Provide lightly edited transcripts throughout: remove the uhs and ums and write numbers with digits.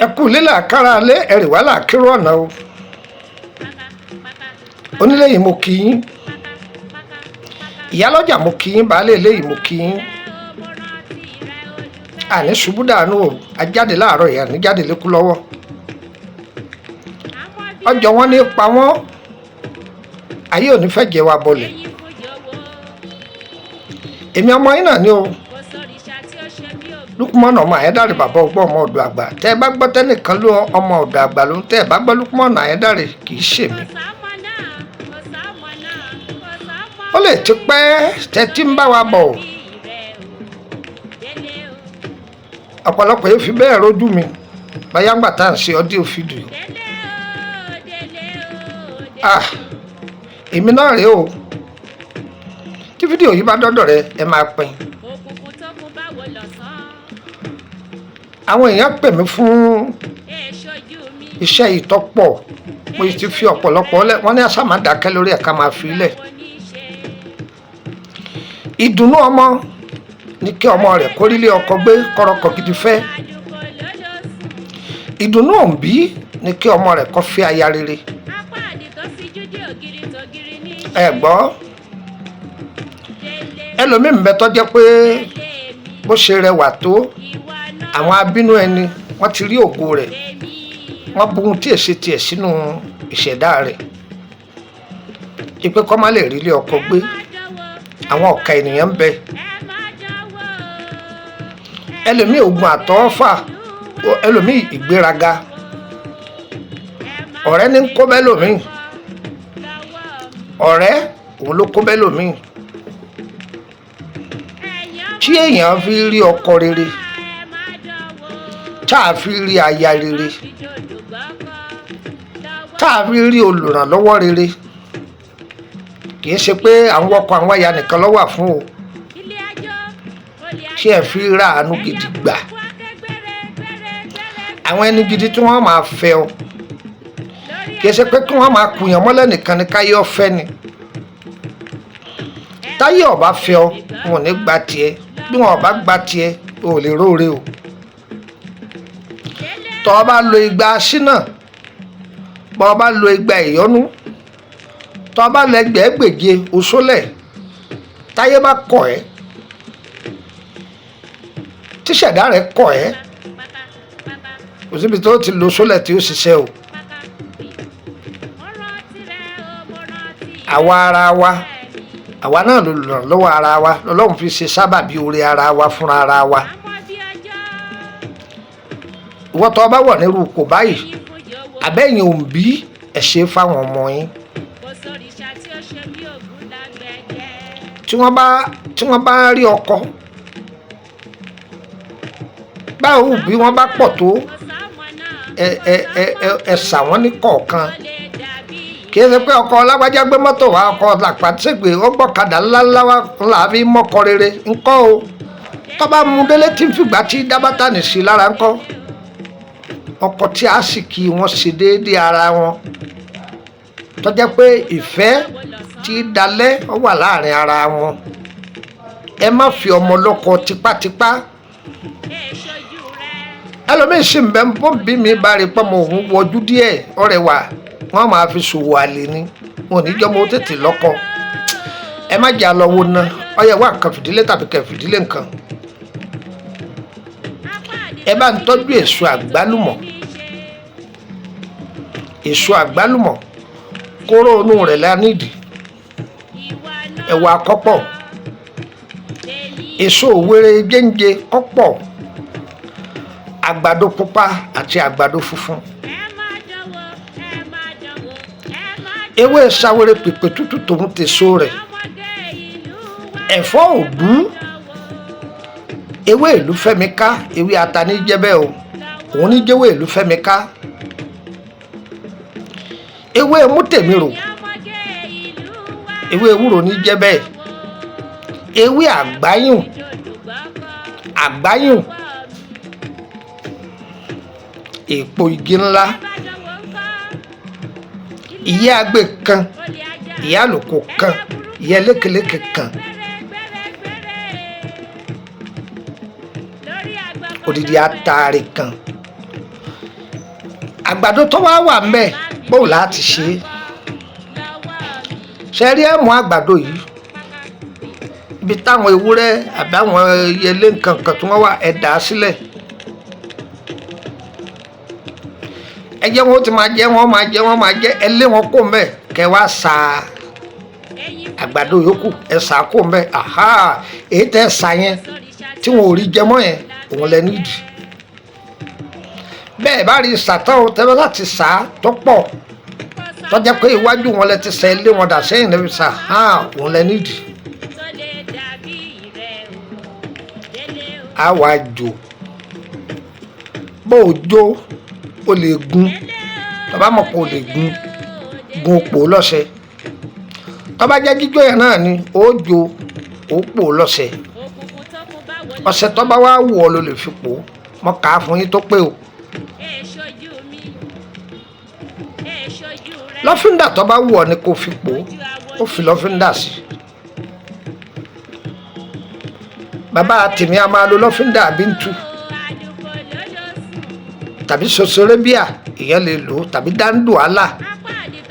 Ẹ kú lílà kára lé ẹrì wá là kíró ọ̀nà o. Onílé yìí mo kí yín, ìyálọ́jà mo kí yín, baálé ilé yìí mo kí yín. Àní ṣubú dànù o, ajáde láàárọ̀ yìí, àní jáde lékú lọ́wọ́. Ọjọ́ wọn ní pa wọ́n, ayé ò ní fẹ́ jẹ́ wa bọ̀lẹ̀. Èmi ọmọ yín náà ni o, Lukumọ̀nà ọmọ Àyẹ́dàrè, bàbá ọgbọ́n, ọmọ ọ̀dọ̀ àgbà. Tẹ́ ẹ bá gbọ́ tẹ́nìkan ló ọmọ ọ̀dọ̀ àgbà ló ń tẹ́ ẹ bá gbọ́ Lukumọ̀nà Àyẹ́dàrè kì í ṣèmi. Ó lè ti pẹ́ tẹ́tí ń bá wa bọ̀, ọ̀pọ̀lọpọ̀ yóò fi bẹ́ẹ̀ rójú mi báyà ń gbà tá à ń ṣe ọdí fídíò. Ah, èmi náà rèé o. Tí fídíò yìí bá dọ́dọ̀ rẹ, ẹ máa pín. Àwọn èèyàn pè mí fún iṣẹ́ ìtọ́pọ̀, mo ti fi ọ̀pọ̀lọpọ̀ lẹ̀, wọ́n ní àṣà máa dákẹ́ lórí ẹ̀ka máa fi lẹ̀. Ìdùnnú ọmọ ní kí ọmọ rẹ̀ kórílé ọkọ gbé kọ́rọ́kọ́ gidi fẹ́. Ìdùnnú òǹbí ní kí ọmọ rẹ̀ kó fẹ́ aya rere. Ẹ gbọ́, ẹlòmíì ń bẹ tó jẹ́ pé bó ṣe rẹwà tó, àwọn abínú ẹni wọ́n ti rí ògo rẹ̀, wọ́n bu ohun tí èsì tiẹ̀ sínú ìṣẹ̀dá rẹ̀ ìpè kọ́ má lè rí ilé ọkọ gbé. Àwọn ọ̀ka ènìyàn ń bẹ. Ẹlòmíì ogun àtọ́fà, ẹlòmíì ìgbéraga, ọ̀rẹ́ ní kó bẹ́ẹ̀ lòmíì, ọ̀rẹ́ òun ló kó bẹ́ẹ̀ lòmíì. Tí èèyàn fi rí ọkọ rere, tá a fi rí aya rere, tá a fi rí olùrànlọ́wọ́ rere, kì í ṣe pé àwọn ọkọ àwọn aya nìkan ló wà fún o. Tí ẹ fi ra àánú gidi gbà, àwọn ẹni gidi tí wọ́n máa fẹ́ ọ, kì í ṣe pé kí wọ́n máa kùyàn mọ́lẹ̀ nìkan ni káyé ọ̀fẹ́ ni. Táyé ọba fẹ́ ọ, wọn ò ní gba tiẹ̀. Bí wọn ọba gba tiẹ̀, o ò lè róore o. Tọ́ ọ bá lo igba ṣínà, bọ́ ọ bá lo igba ìyọnú, tọ́ ọ bá lo ẹgbẹ̀ẹ́gbèje oṣólẹ̀, táyé bá kọ̀ ẹ́, tíṣẹ̀dá rẹ̀ kọ̀ ẹ́, kò síbi tó ti lo sólẹ̀ tí ó ṣiṣẹ́ o. Àwa ara wa, àwa náà ló ràn lọ́wọ́ ara wa, lọ́lọ́run fi ṣe sábàbí oore ara wa fúnra ara wa. Ìwọ tó bá wọ̀ nírú kò báyìí, àbẹ́yìn òǹbí ẹ̀ ṣe fáwọn ọmọ yín. Tí wọ́n bá rí ọkọ, báwo bí wọ́n bá pọ̀ tó, ẹ ṣà wọ́n ní kọ̀ọ̀kan. Kì í ṣe pé ọkọ lágbájá gbé mọ́tò wá, ọkọ làpàtìgbè ó gbọ́kadà ńláńlá wá ńlá fi mọ́kọ rere ńkọ́ o. Tó bá mú délé tí ń fìgbà tí dábàtà nì sí lára ńkọ́. Ọkọ tí a sì kí wọ́n ṣe déédéé ara wọn, tó jẹ́ pé ìfẹ́ tí dalẹ̀ ó wà láàrin ara wọn. Ẹ má fi ọmọ lọ́kọ tipátipá. Ẹlòmíín sì ń bẹ bó bí mi bá rí pọ́nmọ òun wọjú díẹ̀ ọ̀rẹ́ wa, wọ́n máa fi ṣòwò àlè ni, wọn ò ní jọ́ mọ́ tètè lọ́kọ. Ẹ má jà lọ wo ná, ọyẹ wá nǹkan fìdílé tàbí kẹ fìdílé nǹkan. Ẹ bá ń tọ́jú èso àgbálùmọ̀, èso àgbálùmọ̀ kóró inú rẹ̀ la nídìí, ẹ̀wà kọ́pọ̀, èso òwéré jẹ́ńjẹ kọ́pọ̀, àgbàdo pupa àti àgbàdo funfun, ewé sawere pèpè tútù tòun tèso rẹ̀, ẹ̀fọ́ òbú, ewé ìlú fẹ́mi ká, ewé ata ní jẹ́bẹ́ o, òun ní jẹ́wé ìlú fẹ́mi ká, ewé mútèmírò, ewé ewúro ní jẹ́bẹ́, ewé àgbáyùn, àgbáyùn, èpo igi ńlá, ìyẹ́ àgbè kan, ìyẹ́ àlùkò kan, ìyẹ́ lékeleke kan, odidi ataare kan. Àgbàdo tó wá wà ńbẹ̀, bóun láti ṣe é? Ṣe rí, ẹ̀mú àgbàdo yìí, ibi táwọn ewúrẹ́ àbí àwọn ẹyẹlé nǹkan kan tí wọ́n wà, ẹ̀ dà á sílẹ̀. Ẹ jẹ́ wọn ó ti máa jẹ, wọ́n máa jẹ, wọ́n máa jẹ. Ẹ lé wọn kó mbẹ́, kẹ́ wá sa àgbàdo yòókù, ẹ sà kó mbẹ́. Aha, èyí tẹ́ ẹ sà yẹn tí wọn ò rí jẹ mọ́ yẹn, òun lẹ nídìí. Bẹ́ẹ̀ bá rí sàtọ́ o, tẹ́ bá láti sà á tó pọ̀, tó jẹ́ pé iwájú wọn lẹ ti sẹ, ilé wọn dà sẹ́yìn lẹ́bi sà á, òun lẹ nídìí. Á wàá jò. Bó o jó, o lè gun. Tó bá mọ̀ pé o lè gun, gun pò lọ́sẹ̀. Tó bá jẹ́ jíjó yẹn náà ni ó jó, ó pò lọ́sẹ̀. Ọṣẹ tó bá wá wù ọ́ ló lè fi pò ó. Mo kà á fún yín tó pé o. Lọ́fíńdà tó bá wù ọ́ ni kò fi pò ó, ó fi lọ́fíńdà sí. Bàbá tèmi a máa lo lọ́fíńdà bíntù tàbí sosorébíà, ìyẹn lè lò ó, tàbí dáńdùálà.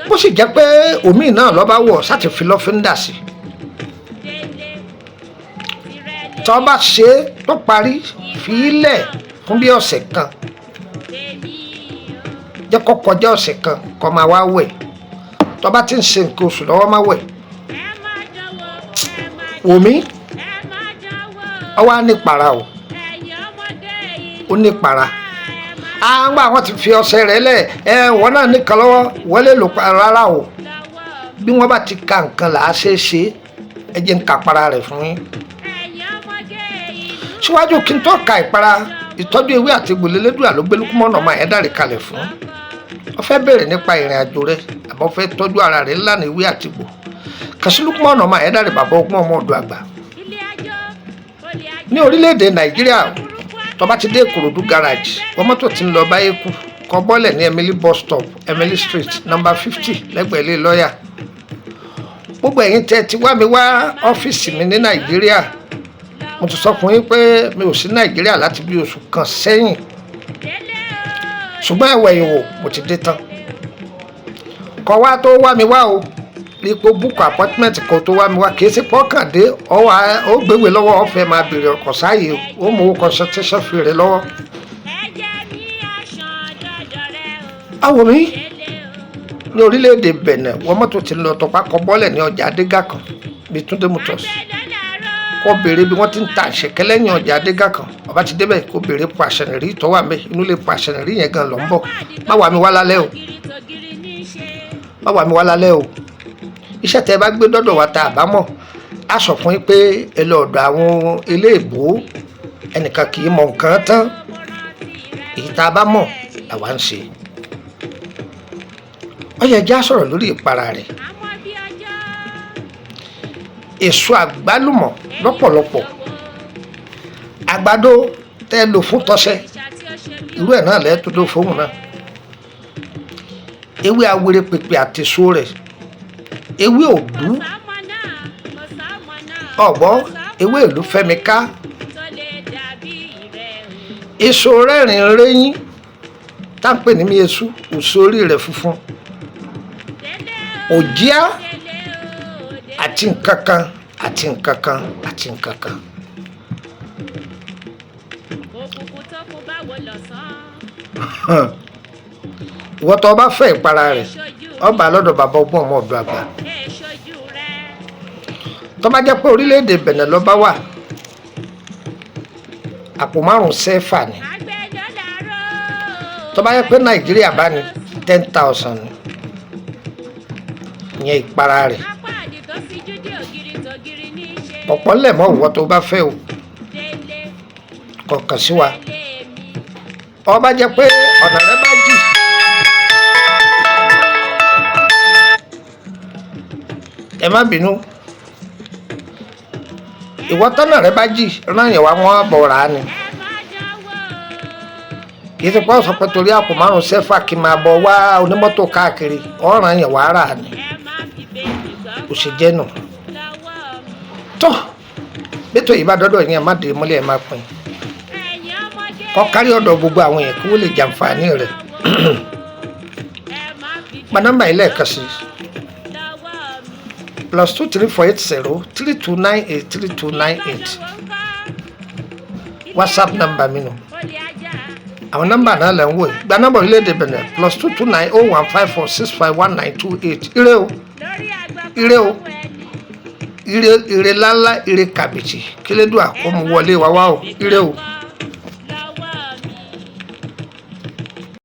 Bó sì jẹ́ pé omi náà ló bá wọ̀, sáti fi lọ́fíńdà sí. Tó bá ṣe é tó parí, fi í lẹ̀ fún bí ọ̀sẹ̀ kan. Jẹ́ kó kọjá ọ̀sẹ̀ kan kó máa wá wẹ̀. Tó bá ti ń ṣe nǹkan oṣù lọ́wọ́, má wẹ̀. Wò mí, ọ wá ní para o, ó ní para. Àwọn àwọn ti fi ọṣẹ rẹ̀ lẹ̀, ẹ wọn náà nìkan lọ́wọ́ wọ́n lè lò rárá o. Bí wọ́n bá ti ka nǹkan là á ṣe é ṣe. Ẹ jẹ́ ń ka para rẹ̀ fún yín. Síwájú kí n tó ka ìpara, ìtọ́jú ewé àti egbò lélẹ́dùn àlógbélúkúmọ́nà máa ẹ̀ dàrí kalẹ̀ fún. Ó fẹ́ bẹ̀rẹ̀ nípa ìrìn àjò rẹ, àbọ̀ fẹ́ tọ́jú ara rẹ ńlànà ewé àti egbò, kàṣílùkúmọ́nà máa ẹ̀ dàrí bàbá ọgbọ́n ọmọ ọ̀dọ̀ àgbà ní orílẹ̀-èdè Nàìjíríà. Tó bá ti dé Ìkòròdú garage, wọ́n mọ́tò tí ń lọ báyé kú, kọ bọ́lẹ̀ ní Emily bus stop, Emily Street, number 50, lẹ́gbẹ̀ẹ́ ilé lọ́ọ̀yà. Gbogbo ẹ̀yin tẹ́ ti wá mi wá ọ́fíìsì mi ní Nàìjíríà, mo ti sọ fún yín pé mi ò sí Nàìjíríà láti bí oṣù kan sẹ́yìn, ṣùgbọ́n ẹ̀wẹ̀ ìwò mo ti dé tán. Kọ wá tó wá mi wá o, ipò book appointment kan tó wá mi wá, kì í ṣe pọ́kàndé ọwọ́ ó gbéwèé lọ́wọ́, ọ̀fẹ́ máa bèrè ọkọ̀ sáàyè, ó mú owó consultation fee rẹ lọ́wọ́. Àwọn mi ní orílẹ̀-èdè Benin, wọ́n mọ́tò ti lọ tọpa, kọ bọ́ọ̀lẹ̀ ní ọjà Adégà kan bíi Túndé Motors, kó béèrè bí wọ́n ti ń ta àṣekẹ́ lẹ́yìn ọjà Adégà kan. Ọba ti débẹ̀, kó béèrè po àṣẹnìrí tó wà mẹ́ inú lè po àṣẹnìrí yẹn gan lọ ń bọ̀. Má wà mí wá lálẹ́ o, má wà mí wá lálẹ́ o. Iṣẹ́ tẹ́ ẹ bá gbé dọ́dọ̀ wa tá a bá mọ̀, á sọ fún yín pé ẹ lọ ọ̀dọ̀ àwọn eléèbó. Ẹnìkan kì í mọ nǹkan tán, èyí tá a bá mọ̀ làwa ń ṣe. Ó yẹ já sọ̀rọ̀ lórí ìpara rẹ̀. Èso àgbálùmọ̀ lọ́pọ̀lọpọ̀, àgbàdo tẹ́ ẹ lò fún tọ́sẹ̀, irú ẹ̀ náà lẹ́ẹ̀ tó tó fóun náà, ewé awere pèpè àtèso rẹ̀, ewé òdú ọ̀gbọ́, ewé ìlú fẹ́mi ká, èso rẹ́rìn rẹ́yìn tá à ń pè ní miyesu, òso orí rẹ̀ funfun, òjíá, àti nǹkan kan àti nǹkan kan àti nǹkan kan. Ìwọ tó o bá fẹ́ ìpara rẹ̀, ọba lọ́dọ̀ bàbá ọgbọ́n ọmọ ọ̀dọ̀ àgbà. Tó bá jẹ́ pé orílẹ̀-èdè Benin ló bá wà, àpò 5 sẹ́fà ni. Tó bá jẹ́ pé Nàìjíríà bá ní, 10,000 ni ìyẹn ìpara rẹ̀. Ọ̀pọ̀ ńlẹ̀ mọ́. Ìwọ tó bá fẹ́ o, kọ̀ọ̀kan sí wa. Ó bá jẹ́ pé ọ̀nà rẹ bá jì, ẹ má bínú. Ìwọ tọ́nà rẹ bá jì, rán yẹn wá, wọ́n bọ̀ rà á ni. Kì í ṣe pé ọ̀sán pé torí àpò 5 sẹ́fà kí n máa bọ̀ wá onímọ́tò káàkiri, ọ̀ràn yẹn wàá rà á ni. Kò sì jẹ́ nù tó bẹ́tò yìí bá dọ́dọ̀ yẹn, má dé mọ́lẹ̀, ẹ̀ má pín kọ́ kárí ọ̀dọ̀ gbogbo àwọn èèyàn kí wọ́n lè jàǹfààní rẹ̀. Gba nọ́mbà yìí lẹ́ẹ̀kan sí: +234 80 3298 3298. WhatsApp nọ́mbà mi nù. Àwọn nọ́mbà náà lẹ́ ń wò yìí. Gba nọ́mbà orílẹ̀-èdè Benin: +229 01 54 65 19 28. Ire o, ire o, ire, ire ńláńlá, ire kàbìtì. Kílédùà kó mu wọlé wá wá o. Ire o.